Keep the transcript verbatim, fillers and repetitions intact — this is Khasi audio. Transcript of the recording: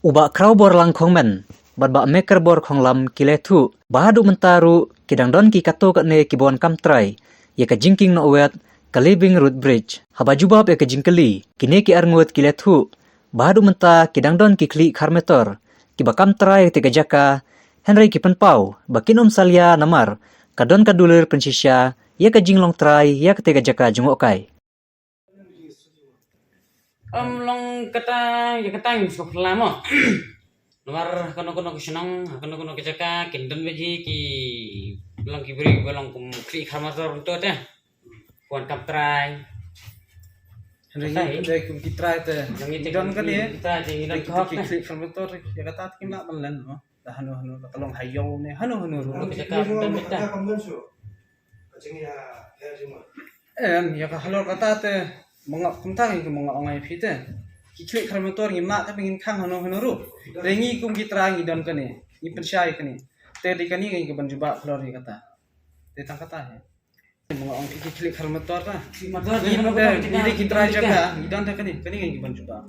U Bah Khrawbor Langkhongmen bad Bah Mekerbor Khonglam ki la ïathuh ba haduh mynta ruh ki dang don ki katto katne kiba wan kam trai ïa ka jingkieng noh wet ka Living Root Bridge. Haba jubab ïa ka jingkylli, kine ki arngut ki la ïathuh ba haduh mynta ki dang don ki khlieh khar metor kiba kam trai ïa kata ka jaka, hynrei ki pynpaw ba kin ym salia namar ka don ka dulir pynshisha ïa ka jinglong trai ïa kata ka jaka jngohkai. Ym long kata, ïa kata ngim sngewphylla mo. Namar kano kano ka shnong, kano kano ka jaka, kin don beit hi ki long ki briew ba long kum khlieh khar metor ruh te. Wan kam trai. Hynrei ngi dei kum ki trai te. Ngi don kane, kita te ngi don ki khlieh khar metor, ïa kata te kim lah ban len mo. Da hano hano, ka long ha ïew ne hano hano ruh. Ka jaka don kita. Em, ïa ka halor kata te, ma nga kumta ngi, ma nga ong ïa phi te. Ki khlieh khar metor ngim lah te ba ngin khang hano hano ruh. Te ngi kum ki trai ngi don kane, ngi pynshai kane. Te dei kane ngi ka ban jubab halor ïa kata. Te tang kata hi. Ma nga ong phi ki khlieh khar metor ta. Khlieh metor, ngi dei ki trai jaka, ngi don te kane, kane ngi ka ban jubab.